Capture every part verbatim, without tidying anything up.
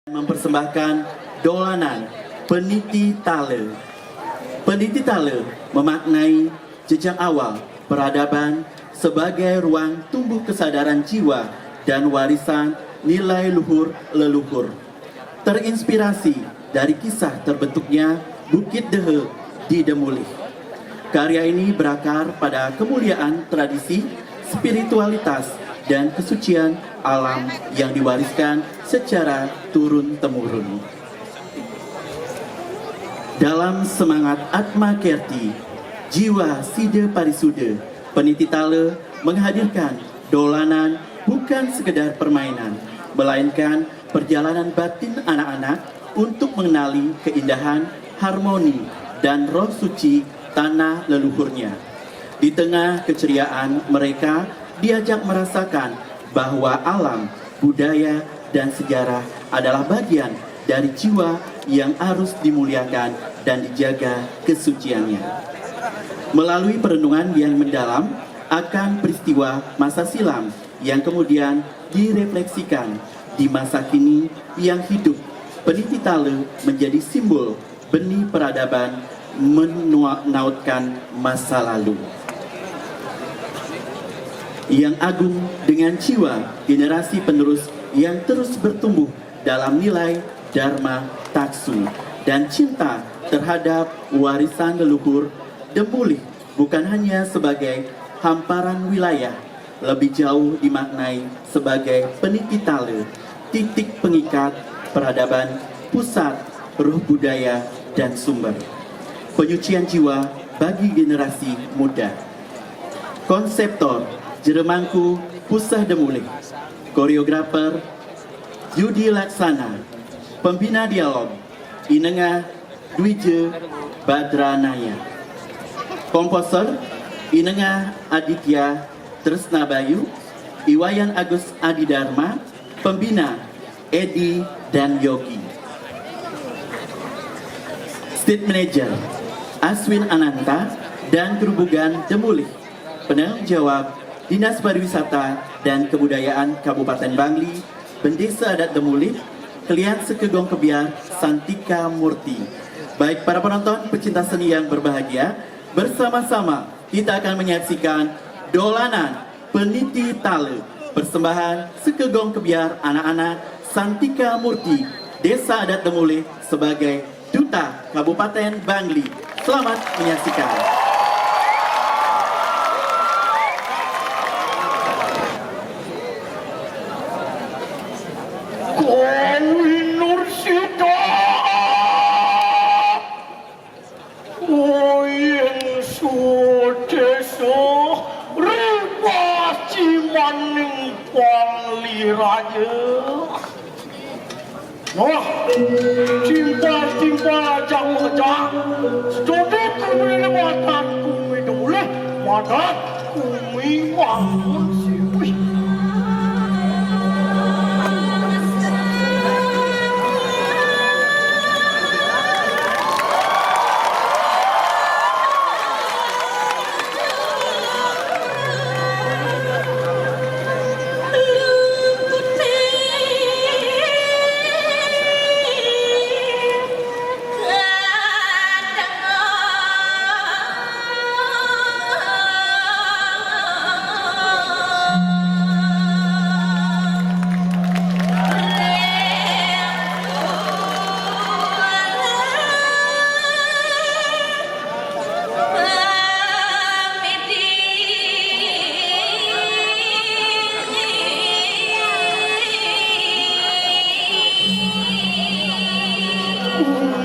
Mempersembahkan dolanan Peniti Tale. Peniti Tale memaknai jejak awal peradaban sebagai ruang tumbuh kesadaran jiwa dan warisan nilai luhur leluhur. Terinspirasi dari kisah terbentuknya Bukit Dehe di Demulih. Karya ini berakar pada kemuliaan tradisi, spiritualitas, dan kesucian alam yang diwariskan secara turun-temurun. Dalam semangat Atma Kerti, jiwa Sida Parisuda, Peniti Tale menghadirkan dolanan bukan sekedar permainan, melainkan perjalanan batin anak-anak untuk mengenali keindahan, harmoni, dan roh suci tanah leluhurnya. Di tengah keceriaan, mereka diajak merasakan bahwa alam, budaya, dan sejarah adalah bagian dari jiwa yang harus dimuliakan dan dijaga kesuciannya. Melalui perenungan yang mendalam akan peristiwa masa silam yang kemudian direfleksikan di masa kini yang hidup, Peniti Tale menjadi simbol benih peradaban menautkan masa lalu. Yang agung dengan jiwa generasi penerus yang terus bertumbuh dalam nilai Dharma Taksu dan cinta terhadap warisan leluhur, Demulih bukan hanya sebagai hamparan wilayah, lebih jauh dimaknai sebagai peniti tale, titik pengikat peradaban, pusat ruh budaya dan sumber penyucian jiwa bagi generasi muda. Konseptor, Jeremangku Puseh Demulih. Koreografer, Yudi Laksana. Pembina dialog, Inengah Dwije Badranaya. Komposer, Inengah Aditya Tresna Bayu, Iwayan Agus Adi Dharma, pembina, Edi dan Yogi. State Manager, Aswin Ananta, dan Gerubugan Demulih. Penanggung jawab, Dinas Pariwisata dan Kebudayaan Kabupaten Bangli, Bendesa Adat Demulih, Klian Sekegong Kebiar, Santika Murti. Baik para penonton, pecinta seni yang berbahagia, bersama-sama kita akan menyaksikan dolanan Peniti Tale, persembahan Sekegong Kebiar anak-anak Santika Murti, Desa Adat Demulih sebagai Duta Kabupaten Bangli. Selamat menyaksikan. Kowe Nur Sita. Uying sudesa ripaci maning pangliraja. Wah, timpal-timpal ajang mekejang, sedodet kumi lewatan kumi doleh, madat kumi mangun siwih.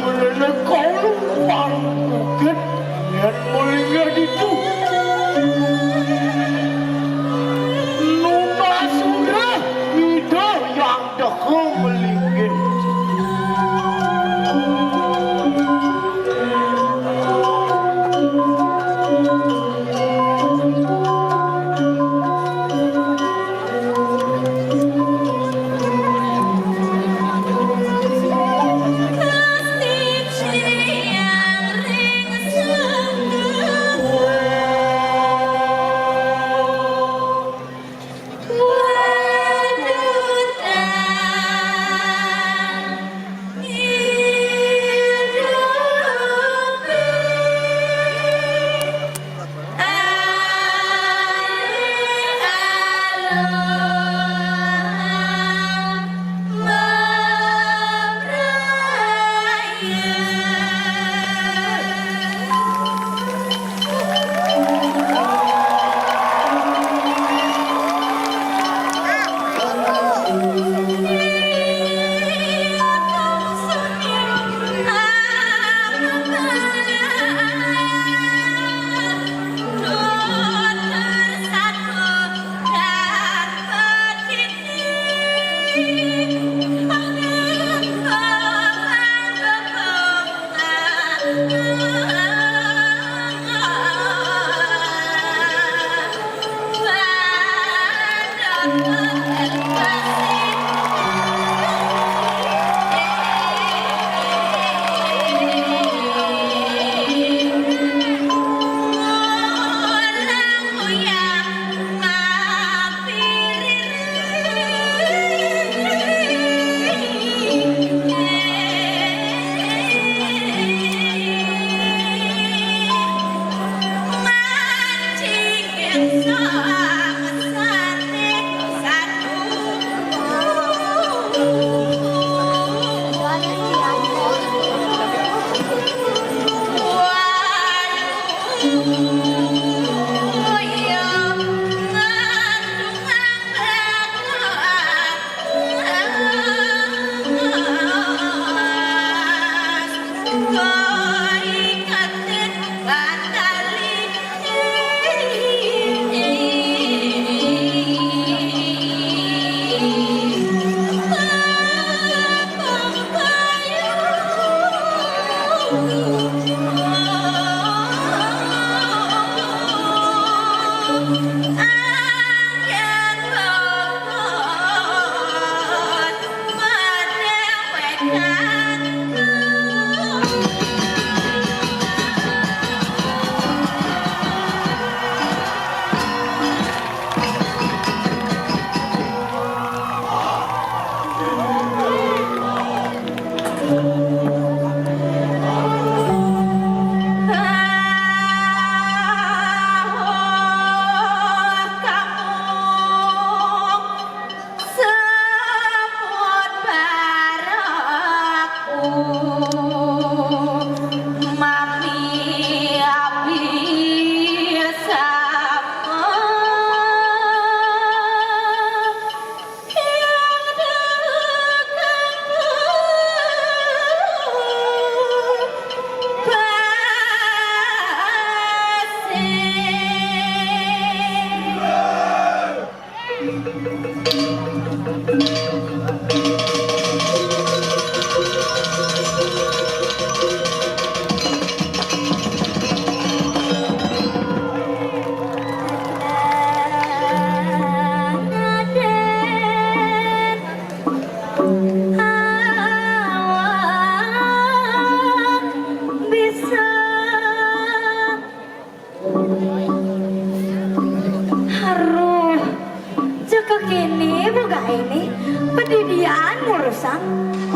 Menene kaulu parang bukit yen melinggih ditu. Nunas urah Ida Yang Deha melinggih.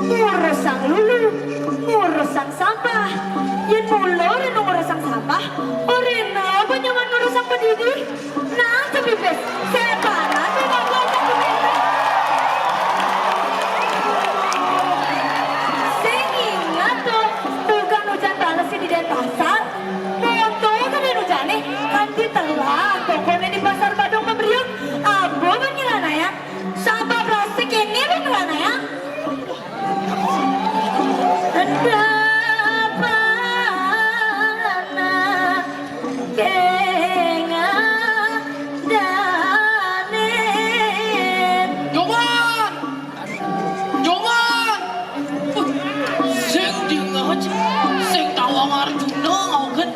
Ngurusang lulu, ngurusang sampah. Yén mula rena ngurusang sampah, rena apa nyaman ngurusang pendidi? Nah, cepipis, setan apa bakal cepipis? Sing ingat to, tukang ujan bales di Denpasar. Moto kadén ujané, kan ditelah tokoné di Pasar Badung Pembriuk. Apa ban ngelanayang? Sampah plastik ini ban ngelanayang? Enda pernah kenga danin. Joman! Joman! Uh, sing dingeh, sing tawang Arjuna ngauget.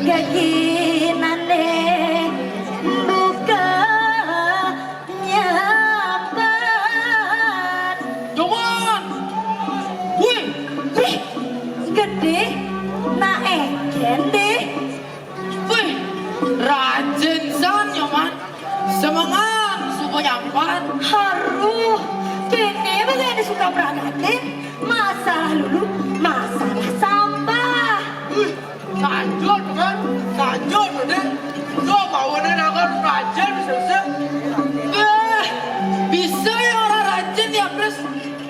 Gaginane buka nyambat. Nyoman. Wih, wih, gedé, naé gendé. Wih, rajin san, Nyoman. Semengan suka nyambat. Haruh, kéné bagéné suka meragatin. Masalah lulu, masalah sampah. Wih, Sanjot kan? Sanjot, Dé. Yo, bawané nagar rajin, sese. Eh, bisa ya orang rajin ya, Pres?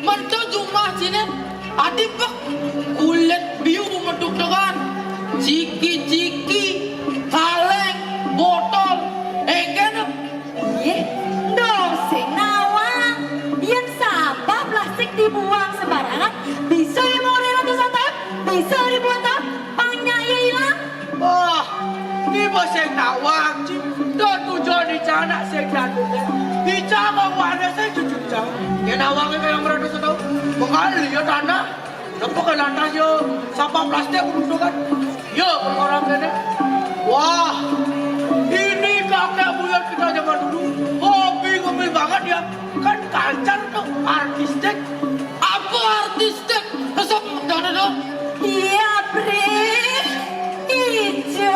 Mentu jumah sini, ati pek kulit biu meduk dengan ciki-ciki, kaleng, botol, engken. Ih, ndong sing nawang. Yén sampah plastik dibuang sembarangan, bisa ya mau ratusan tahun, bisa ribuan tahun, pang nyai ilang. Wah, tiba sing nawang, Ci. Tujuan di canak sing dadu. Di canak warna sing cucuk jauh. Yén nawangnya kayak meratusan tahun. Mengalir ya tanah. Napa kena tas yo sampah plastik kudu kan? Yo, perkara kene. Wah, ini kakek buyut kita zaman dulu. Hobi ngomel banget ya. Kan kancan tuh artistik. Apa artistik? Besok dana dong. Iya, Pris. Ijo,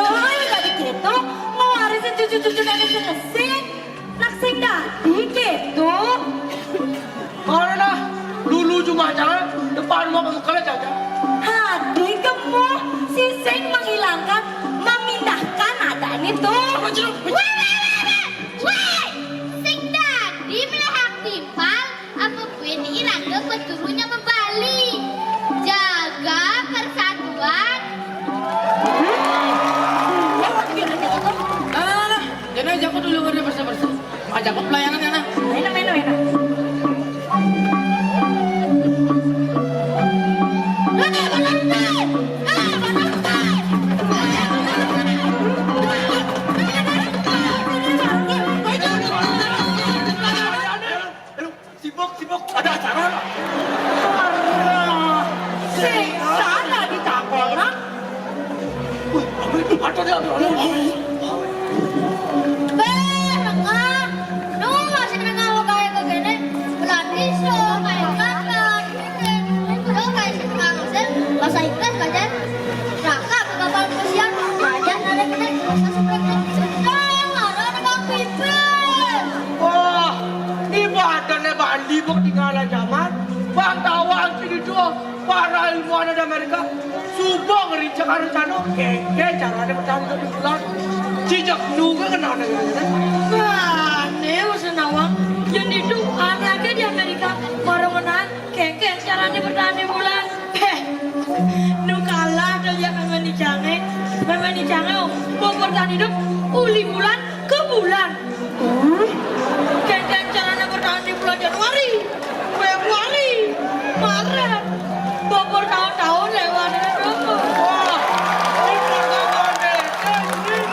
tadi gitu mau warisin cucu-cucu nenek sing resik. Nak sing dadi kéto. Mana dah? Dulu cuma jalan depan mau masuk ke jajan. Hadi kamu si sing menghilangkan, memindahkan adat itu. Apa jeruk? Wah, wah, wah, wah. Wah, sing dadi melehak timpal, apa buin iraga peturunya bebali. Jaga persatuan. Nah, nah, nah, nah. Jadi aja aku dulu ngerti bersih-bersih. Ajak pelayanan ya, nah. Enak, enak, enak. Sibuk, sibuk, ada acara. Alah, sing sana ditakonan. Wih, apa itu? Ada dia, ada orang. Béh, rengah. Nu masih rengah kaya kegene. Berarti so main kan. Lo kaya si tukang mesin, bahasa Inggris belajar. Raka ke kapal pesiar, belajar narik-narik, bahasa Inggris. Dong, ada tukang pipis. Wah, ini badannya Bandi, buk tinggalan zaman. Bang Tawang sini tuh, para ilmuwan di Amerika. Suba ngerincak rencana, kéngkén carané bertahan hidup di bulan. Cicak juga kenal dengan ini. Wah, né wis nawang. Yén itu anaknya di Amerika, baru menang, kéngkén carané bertahan di bulan. Héh, nu kalah to ya mémé ni cangé. Mémé ni cangé, oh, mau bertahan hidup, uli bulan, ke bulan. Kéngkén carané bertahan di bulan Januari, Februari, Maret. Bobor tahun-tahun lewat. Wah, ini keluarga Bande.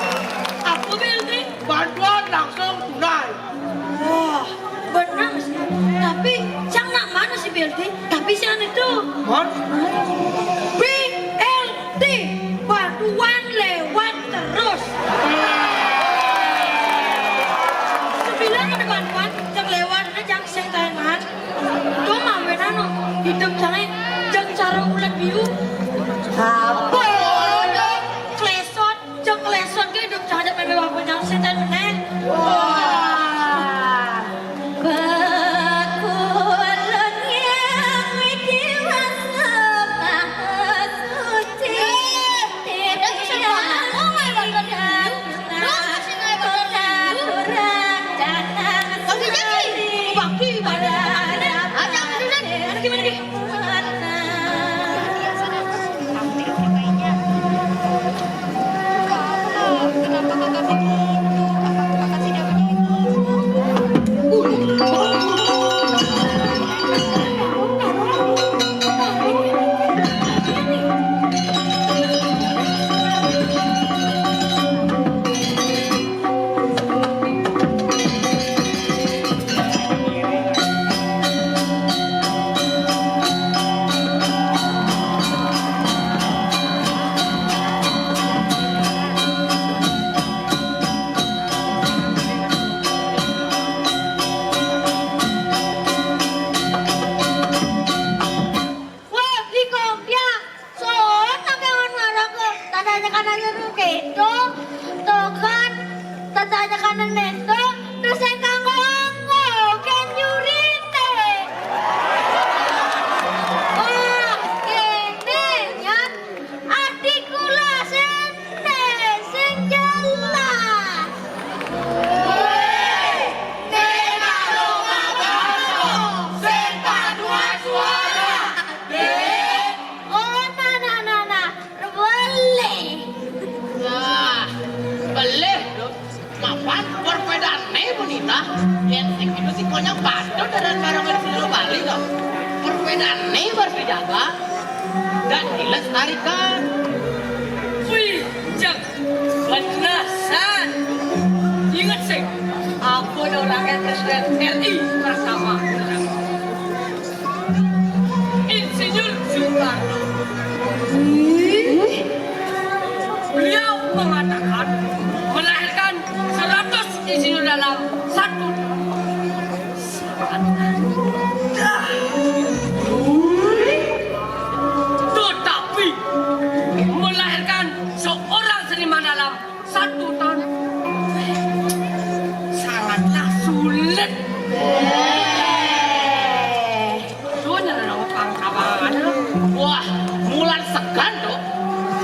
Apa, Beltri? Bantuan langsung tunai. Wah, benar sih. Tapi, cang nak mana sih, Beltri? Tapi si anu tuh. Mon? B L T, bantuan lewat terus. Sebilang ada bantuan, cang lewat, ada cang sing tayangan. Tuh mawen anu, hidup cangé, jeng cara ulet biu. Apa? Klesot, jeng klesot ke hidup cangé, pepe wapu cang sing tayangan. Wah. Bekulun Sing itu sih konyol padha dengan barang-barang sing Bali to. Perbedaane harus dijaga dan dilestarikan. Wih, Jang, benasan. Ingat sih, aku udah ulangnya Presiden R I pertama. Insinyur Soekarno. Beliau mengatakan melahirkan seratus insinyur dalam satu tahun. Tetapi melahirkan seorang seniman dalam satu tahun sangatlah sulit. Duh, nyerang pangkalangan. Wah, mulan segan to.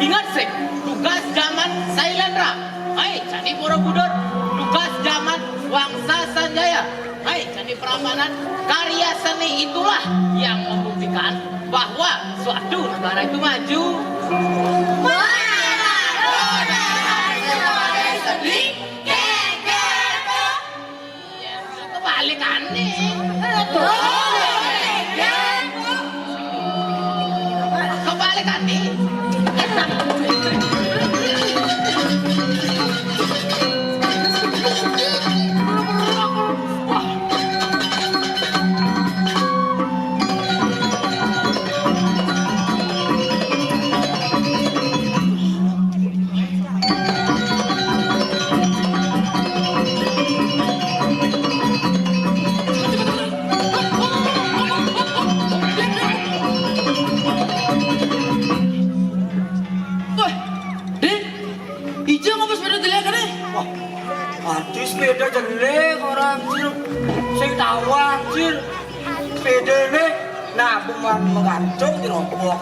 Ingat sih, tugas zaman Sailendra. Hai, Candi Borobudur, tugas zaman Wangsa Sanjaya. Hai, Candi Prambanan, karya seni itulah yang membuktikan bahwa suatu negara itu maju. Kebalikannya. Kebalikannya. Wah, Dek, Ija ngapa sepeda jelek kene? Wah, adi sepeda jelek ora, anjir. Sing tau, anjir. Sepedane nah buman menggantung di rombok.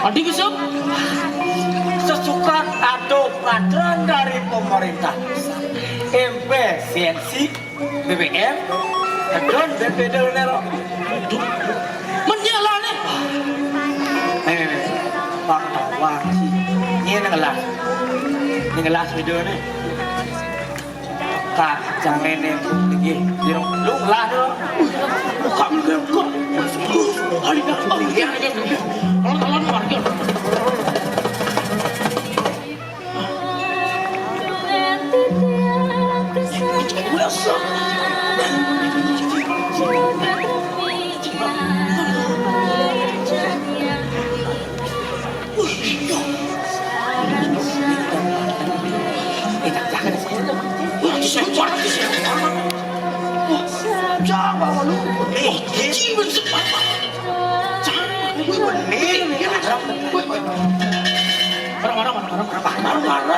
Adi besok? Sesukat atau peraturan dari pemerintah. M P, C N C, B B M, hedon B P D lho, Nero. Aduh. Men nyelane. Nih, nih, nih. Wah, wah, sih. Ini ngelas. Ini ngelas video nih. Kak, jangan ini, ini, lu ngelas dong. Bukan, bukan, bukan. Hari dah, oh, iya, iya, iya. Kalau, kalau, markir.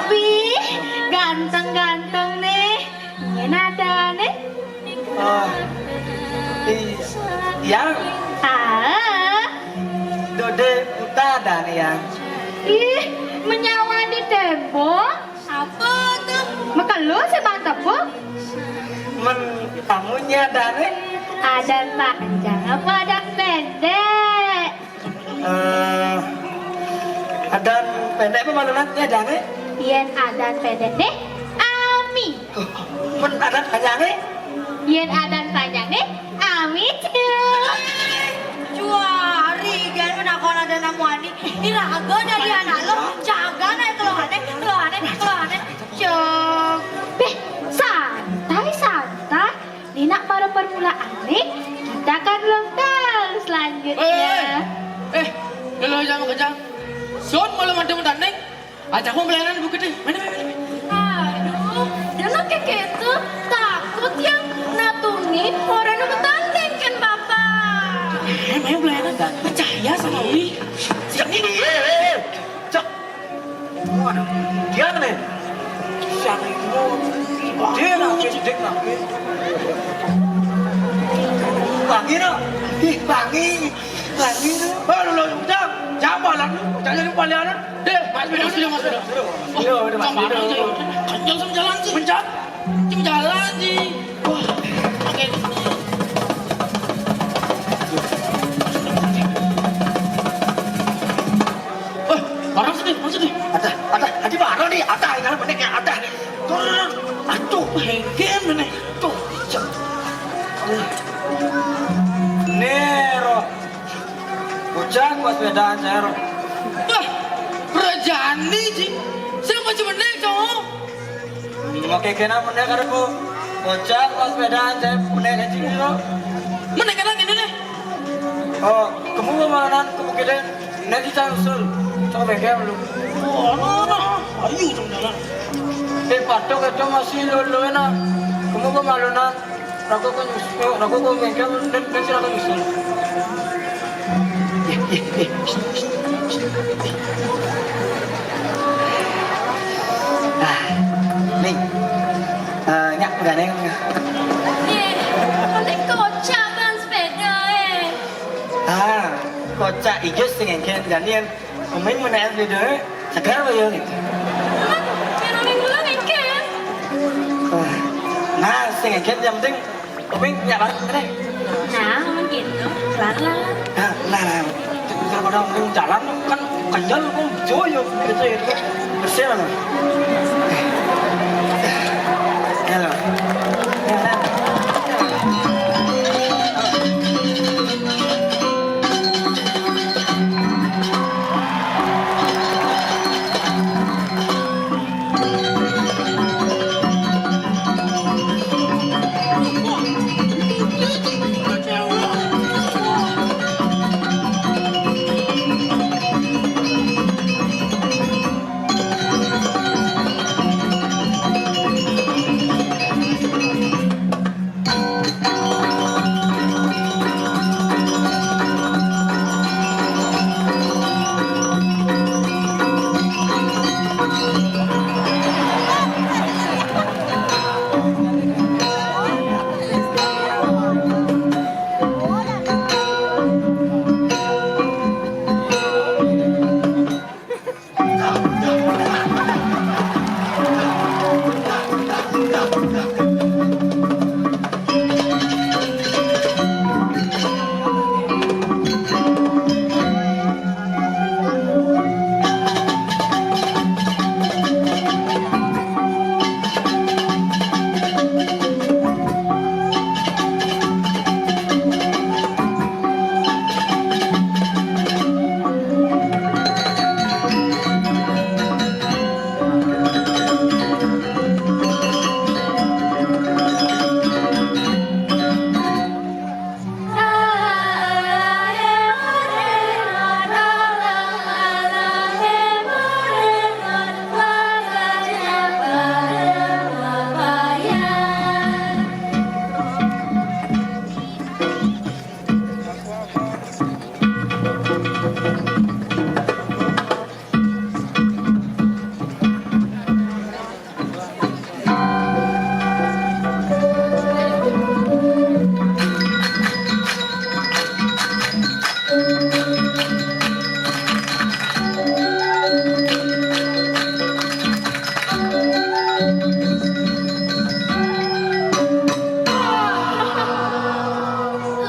Wih, ganteng-ganteng nih. Ini ada nih. Ah, iya. Ah. Dode puta ada nih, ya. Ih, menyawa di tembok. Apa tuh? Mekelu sih mantep, Bu. Men kamunya ada nih. Ada panjang apa ada pendek? Eh, adan pendek apa malunan? Ya, dane? Yen adan pendek nih, ami. Men adan panjang nih? Yen adan panjang nih, ami, Cil. Juari, jangan menakon ada namu ani. Ini raga dari anak lo, jaga naik keluhane, keluhane, keluhane. Cok. Beh, santai, santai. Ini nak baru permulaan nih, kita akan lomba selanjutnya. Eh, eh, eh, dulu aja mau kejang. Sun malam ada mau tanding. Ajak mau pelayanan buku deh. Mana, mana, mana? Aduh, dia lo kayak gitu. Takut yang natungi orang yang bertanding kan, Bapak. Eh, main pelayanan. Percaya sama Wi. Sini. Eh, eh, eh. Cak. Waduh, dia nih. Siapa itu? Dia nak, dia nak. Bangi nak. Ih, bangi. Bangi nak. Baru lo udah. Jam malam. Jangan lupa lihat. Deh, Mas Beda, sudah, Mas Beda. Sudah, sudah, Mas Beda. Kencang sama jalan sih. Kencang. Kencang jalan sih. Wah. Oke. Wah, orang sini, orang sini. Ada, ada, ada baru nih, ada, yang bener ya, ada. Turun, turun. Aduh, hengke mana? Tuh, cek. Kocak pas sepedaan saya, Ro. Wah, rajani, Ji. Sing apa meneh, Cong? Oke, kena meneh karo ku. Kocak pas sepedaan saya meneh, Ji, Ro. Meneh kena ngene, nih. Oh, kamu mau malanan, kamu kira nanti saya usul. Coba bengkel lu. Oh, no, no. Ayo, Cong, jalan. Eh, patok itu masih lolo, enak. Kamu mau malanan? Rokok kok nyusul, rokok kok bengkel, dan, dan sila kok nyusul. Ah, Ning. Eh, nyak, gandeng. Eh, nanti kocak kan sepeda, eh. Ah, kocak ijo sing engken, gandeng. Omeng menahan video segar apa ya gitu? Kan, yang Omeng dulu mikir. Wah, nah, sing engken yang penting Omeng nyak banget deh. Nah, Omeng gitu. Lala. Nah, nah, nah. Daripada Omeng jalan kan kenyal, Om. Joyo, gitu, gitu. Bersih lah. Halo.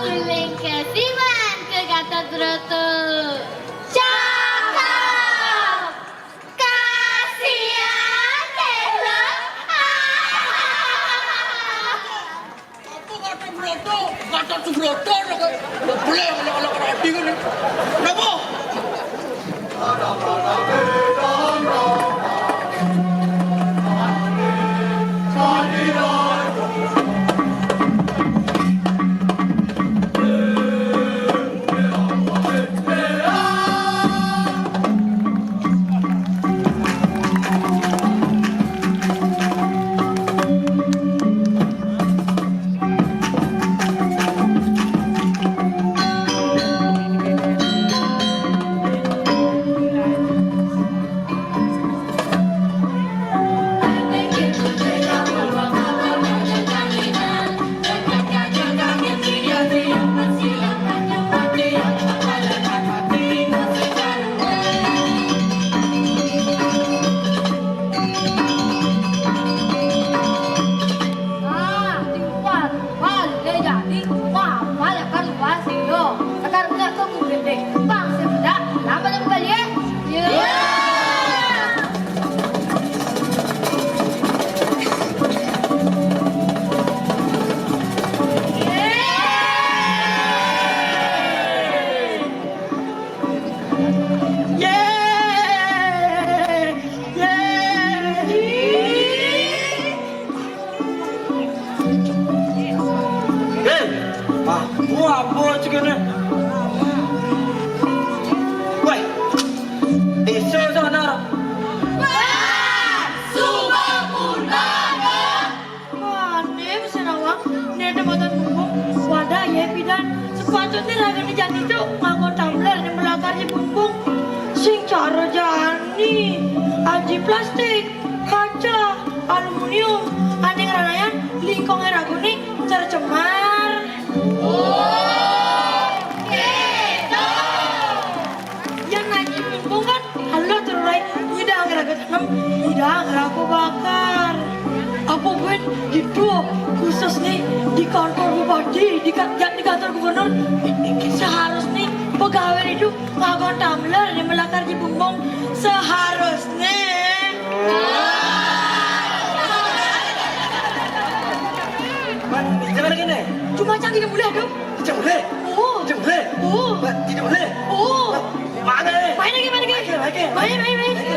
Uleng kesiman ke Gatot Broto. Cakep. Kasihan deh lo. Apa Gatot Broto? Gatot Subroto, kok boleh oleh-oleh kena adi ngene. Kenapa? Nganggo tumbler di melakar di bumbung. Sing cara jani. Aji plastik, kaca, aluminium, ané ngranayan, lingkongé raguné tercemar. Oh, gitu. Yén nagih bumbung kan, halo terus, nyidang raga tanem, nyidang raga bakar. Apa buin gitu, khusus nih di kantor bupati, di ka-, di kantor gubernur, seharusnya pegawai itu nganggo tumbler di melakar di bumbung seharusnya. Mat, jangan gini. Cuma cang tidak boleh, aduh. Tidak boleh. Oh. Tidak boleh. Oh. Mat, tidak boleh. Oh. Mat, mana? Main lagi, main lagi. Main, main, main, main.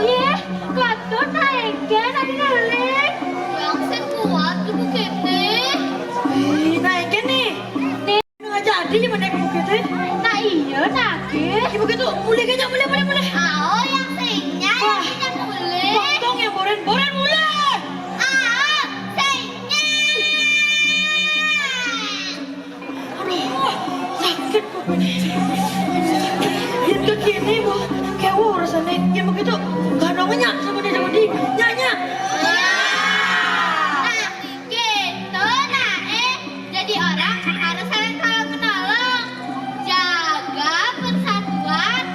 Yéh, Kadon naéngkén adi Nelik. Yang sing kuat ibu kéné. Ih, naéngkén nih. Nih. Nggak jadi mana ibu kéné. Nah iya, nagih. Ibu kéné tuh mulih aja, mulih, mulih, mulih. Ao, yang sing nyai. Wah. Yang mulih. Potong yang boren, boren mulih. Ao, sing nyai. Aduh, sakit kok. Yén kéné, Bu, kéwuh urusané. Yén begitu, gandong nyak sama dia, sama dia. Nyak, nyak. Nah, gitu, nah, eh. Jadi orang harus saling tolong menolong. Jaga persatuan.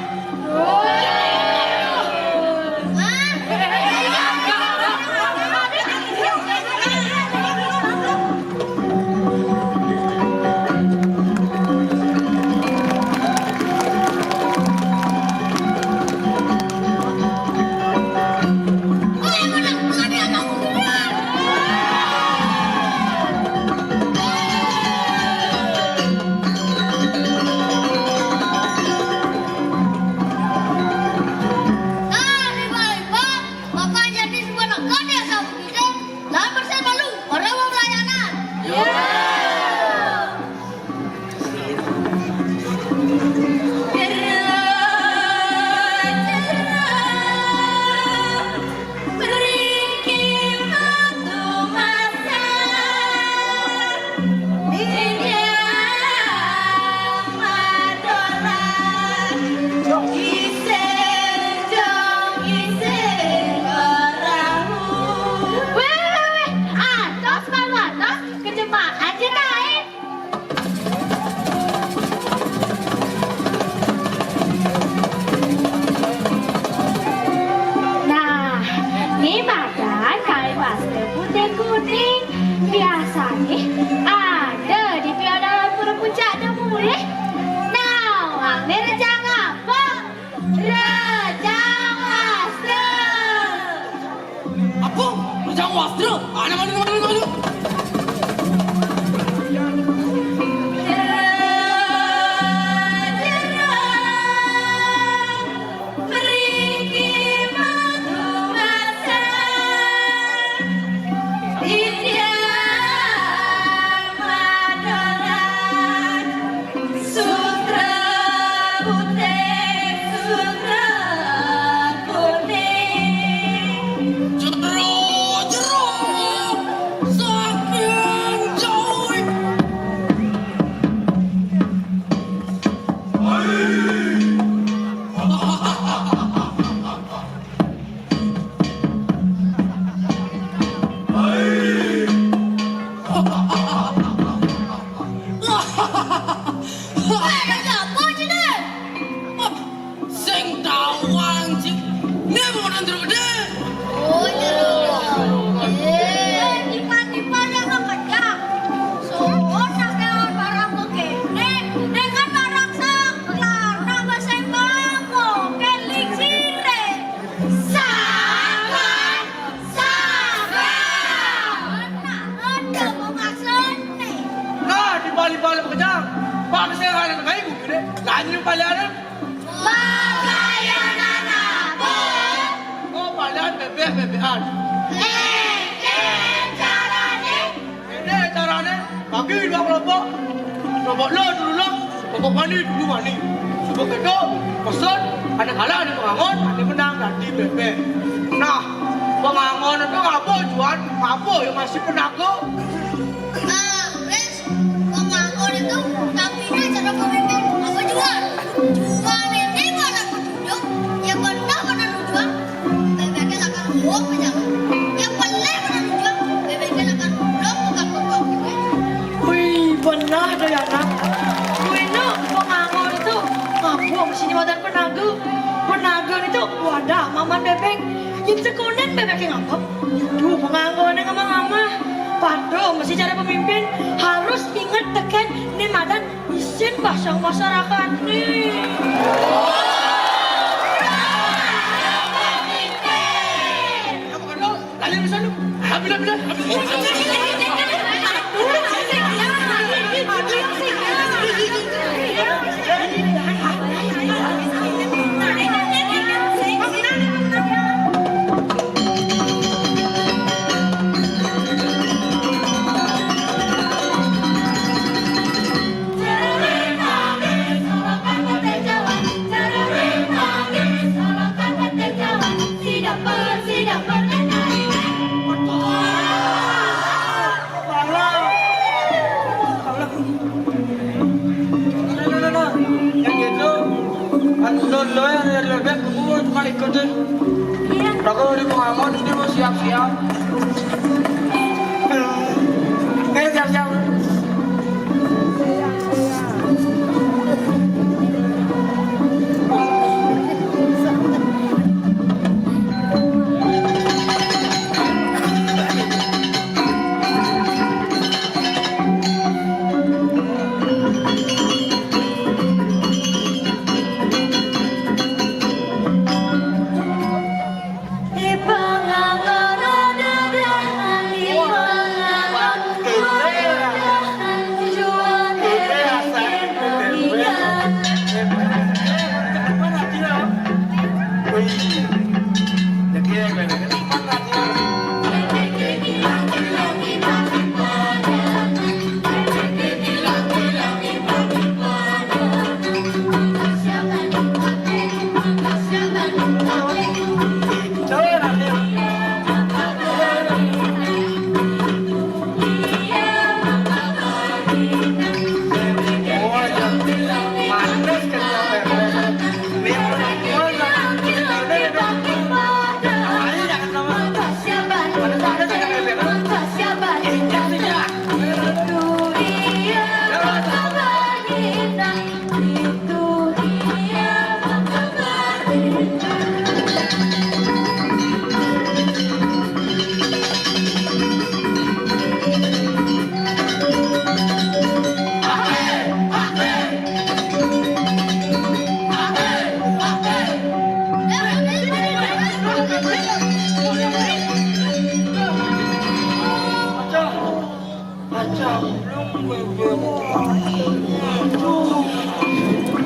Nah, riba-riba, makanya di sebelah kan ya, sama kita, lah bersih malu, orang mau pelayanan. Wéh, wéh, wéh, atos, Pak Watos, kejebak aja kain. Nah, ni madan kain wasta putih kuning. Biasanya ada di piala pura puncak dulu. Nah, wang ni rejang apa? Rejang wasta. Apa? Rejang wastra? Mana, mana, mana, mana? Sutra putih, sutra kuning. Jero, jero. Saking jauh. Wah, ada apa sini? Sing tawang, Cik. Ini bukan jeruk gede. Oh, iya. Eh, tiba-tiba dia nggak kerja. Soal sampean barang begini, dengan barang saklar, nama saya Bang Oke, lingsire. Sabar, sabar. Nah, ada pemaksud nih. Nah, di balik-balik pekerjaan, Pak, saya ada kayu gede. Lanjut balik ada. Pelayanan apa? Oh, pelayanan bebek-bebekan. Eh, eh, caranya? Ini caranya, bagi dua kelompok. Kelompok lo dulu lo, kelompok mani dulu mani. Kelompok itu, pesan, ada kalah, ada pengangon, ada menang, jadi bebek. Nah, pengangon itu ngapa, Juan? Ngapa ya masih penago? Ah, Pres, pengangon itu tampilnya cara pemimpin apa, Juan? Juan ini mana petunjuk, ya benar mana tujuan. Bebeknya akan ngomong aja. Ya boleh mana tujuan, bebeknya akan ngomong bukan ngomong. Wih, benar tuh ya, Nak. Wih, no, pengangon itu ngapa sini wadah penago? Penago itu wadah maman bebek. Yang sekunen bebeknya ngapa? Duh, pengangon yang ngama-ngama. Pado mesti cara pemimpin harus ingat teken ni madan isin bahasa masyarakat ni. Lali bisa lu. Ambil, ambil, ambil. Nah, nah, nah, nah. Yang gitu, kan lo, lo yang ada di bebek, gue cuma ikut deh. Iya. Aku di pengamun, ini mau siap-siap. Ayo siap-siap.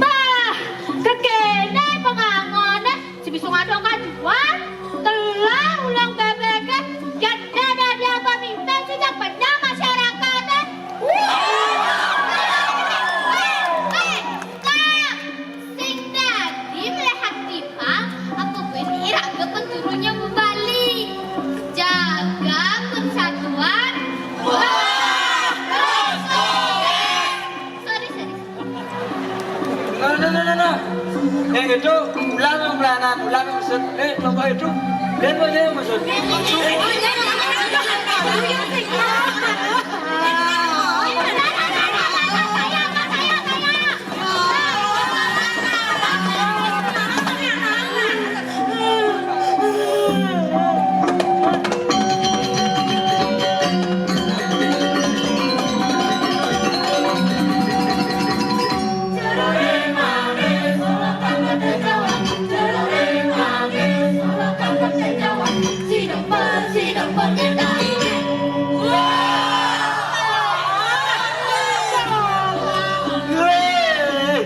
Bah, kekene pengangon, eh, si bisu ngadong kajuan, telah ulang bebek, eh, gede dadi apa mimpi, sejak penyang masyarakat, eh. Eh, eh, Sing dadi melihat timpang, apa bini raga penturunnya bebali. Jaga persatuan, Itu ulang, ulangan, ulang, maksud. Eh, apa itu? Dia apa dia, maksud? Weh,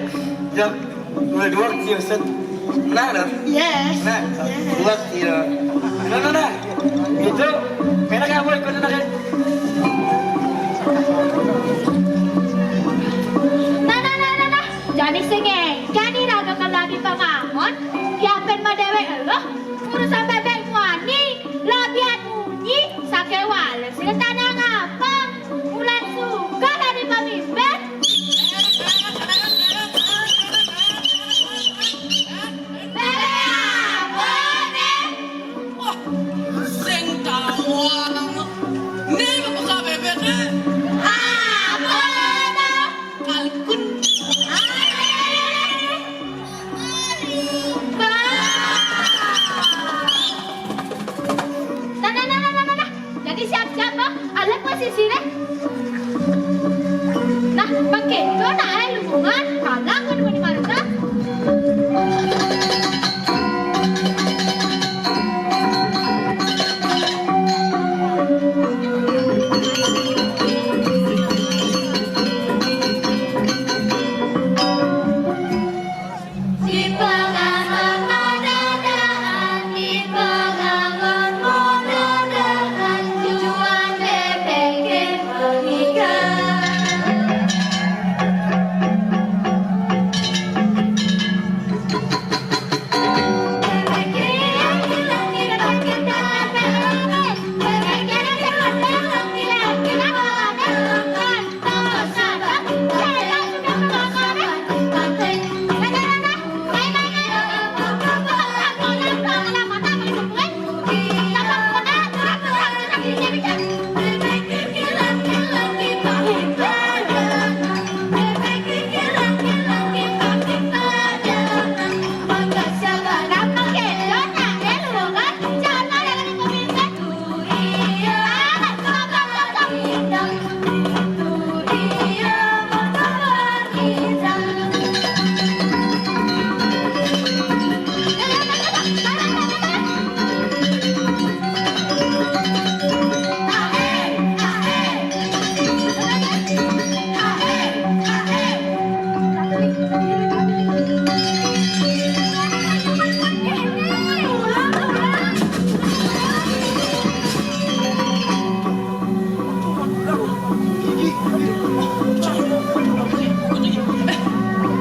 jam dua dua sih, Ustaz. Nah, dah. Yes. Nah, yes. Buat dia. Nah, nah, nah. Itu, mana kamu ikut, nah, kan? Nah, nah, nah, nah, nah. Jadi sing, jadi raga kelagi pangangon, yapen ma dewek eloh, urusan bebek muani, labian munyi, sake wale sing tanah ngapa, ulan suka dari pamimpin. Bebek apa ne? Wah, sing tawang. Ne baka bebek ne. Apa ne? Kalkun. Nah, nah, nah, nah, nah, nah. Jadi siap-siap, Bang. Alek posisi deh. Nah, pakai itu nak air lubungan, kalang pun di mana?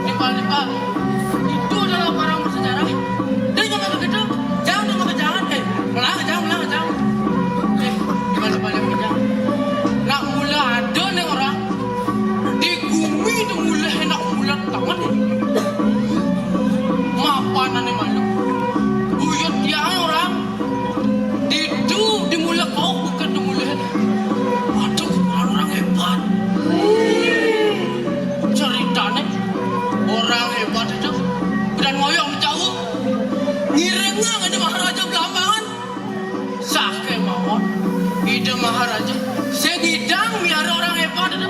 Nimbal-nimbal, itu adalah orang bersejarah. Dia jangan begitu, jangan, jangan, jangan. Eh, malah jangan, malah jangan. Eh, nimbal-nimbal, jangan, jangan. Nak mula ada nih orang di bumi tu mula enak mula tangan. Mapan ane malu. Buyut dia orang. Ditu dimula kau bukan dimula. Waduh, orang hebat. Ceritane orang hebat itu bedan ngoyong jauh. Ngiringang ada Maharaja Blambangan. Sake mawon, Ida Maharaja, sing idang miara orang hebat itu.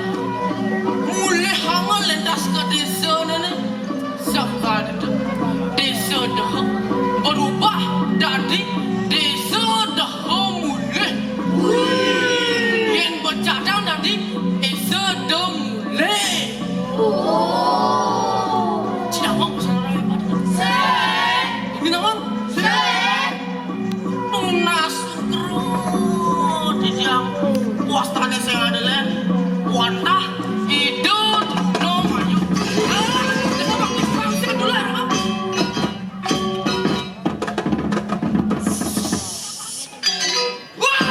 Mulih hama lentas ke desa nene. Sekadi itu, desa Dehe berubah dadi desa Dehe Mulih. Yen becadang dadi desa Demulih. Oh. Tidak mau pesan orang hebat. Sing. Ini nama? Sing. Tunas kerut di siang. Wastane sing ada len. Wantah Ida Truna Mayu. Ah, kita pakai pangsit dulu ya, Pak. Wah!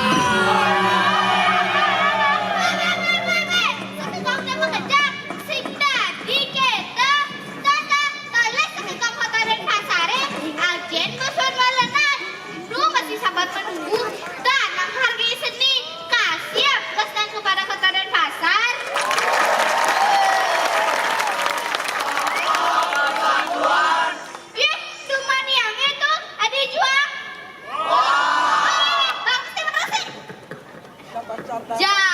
Sing dadi kita, tata, toleh sing Ya,